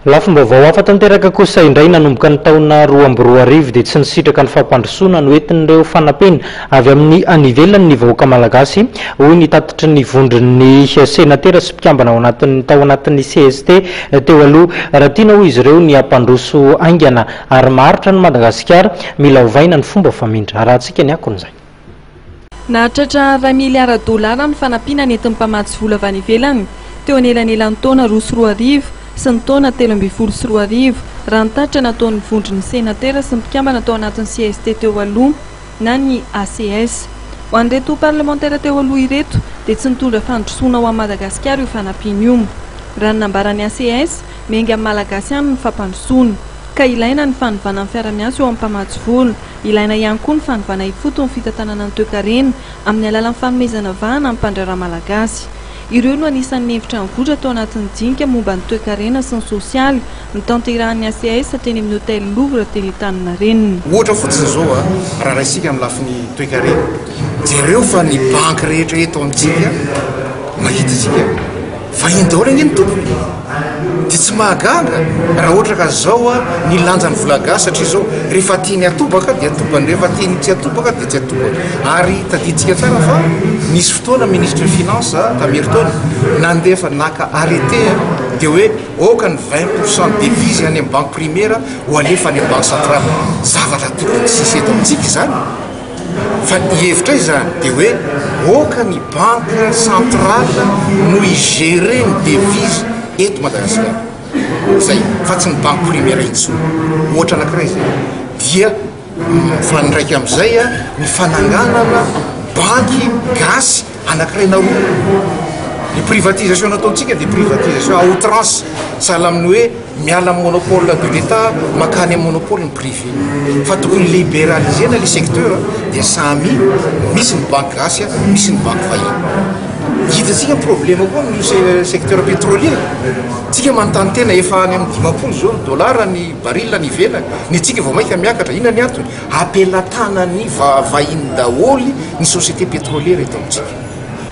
Lafim-baovao hafa tanteraka kosa indray, nanomboka ny taona 2002 dia tsy nisitraka ny fampandrosoana noentin'ireo fanampiana avy amin'ny any ivelany ny vahoaka malagasy, hoy ny tatitry ny vondron'ny senatera sy mpikambana ao anatin'ny tao anatin'ny cst teo aloha. Raha tiana, hoy izy ireo, ny hampandroso haingana ary maharitra an'i Madagasikara, mila ovaina ny fomba famindra. Arahantsika ny akon'izay. Nahatratra 1 miliara dolara ny fanampiana nentin'ny mpamatsy vola avy any ivelany teo anelanelan'ny taona 2002 sy ny taona 2013, raha ny tatitra nataon'ny vondron'ny senatera sy ny mpikambana tao anatin'ny CST teo aloha na ny ACS. Ho an'ireto parlemantera teo aloha ireto dia tsy nitondra fandrosoana ho an'i Madagasikara io fanampiana io. Raha ny nambaran'ny ACS, miainga amin'ny Malagasy ihany ny fampandrosoana. Ka ilaina ny fanovana ny fiara-miasa eo amin'ny mpamatsy vola. Ilaina ihany koa ny fanovana ifotony ny fitantanana ny toekarena amin'ny alalan'ny fanomezana vahana amin'ny mpandraharaha malagasy. Ireo no anisan'ny hevitra nivoitra tao anatin'ny dinika momba ny toekarena sy ny sosialy notanterahan'ny ACS teny amin'ny Hôtel Louvre teny Antaninarenina. Ohatra fotsiny izao, raha raisika amin'ny lafiny toekarena, jereo fa ny banky rehetra eto amintsika, mahita isika vahiny daholo ange ny tompony. Dia tsy mahagaga raha ohatra ka zao ny lanjan'ny vola gasy, satria zao rehefa tiany atobaka dia atobany, rehefa tiany tsy atobaka dia tsy atobaka. Ary tadidintsika tsara fa nisy fotoana ministre ny finance tamin'ny herintaona nandefa naka arrêté, dia hoe aoka ny 20 % devise any amin'ny banque primaire ho alefa any amin'ny banque centrale. Zavatra tokony tsisy eto amintsika izany, fa ny hevitra izany dia hoe aoka ny banque centrale no hi-gérer ny devise eto Madagasikara zay, fa tsy ny banque primaire intsony. Ohatra anankiray zay. Dia mifandraika am'izay ny fananganana banky gasy anankiray na roa. Ny privatisation nataontsika dia privatisation à outrance, sahala amin'ny hoe miala amin'ny monopole de l'État makany amin'ny monopole ny privé, fa tokony libéraliser-na le secteur, dia samy misy ny banky gasy, misy ny banky vahiny. Hitantsika ny problème koa amin'ny secteur pétrolier tsika. Manontany tena, efa any amin'ny 50 zao ny dollar ny baril ny ivelany, ny antsika vao maika miakatra. Inona ny antony? Ampelatana ny vahiny daholy ny société pétrolière eto amintsika.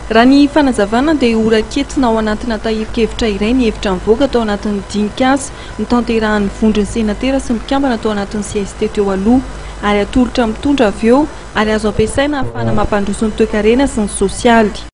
Raha ny fanazavana dia horaketina ao anatina tahirin-kevitra iray ny hevitra mivoaka tao anatin'ny dinikasa notanterahan'ny vondron'ny senatera sy mpikambana tao anatin'ny CST teo aloha, ary atolotra mitondra avy eo, ary azo ampiasaina ahafahana mampandroso ny toekarena sy ny sosialy.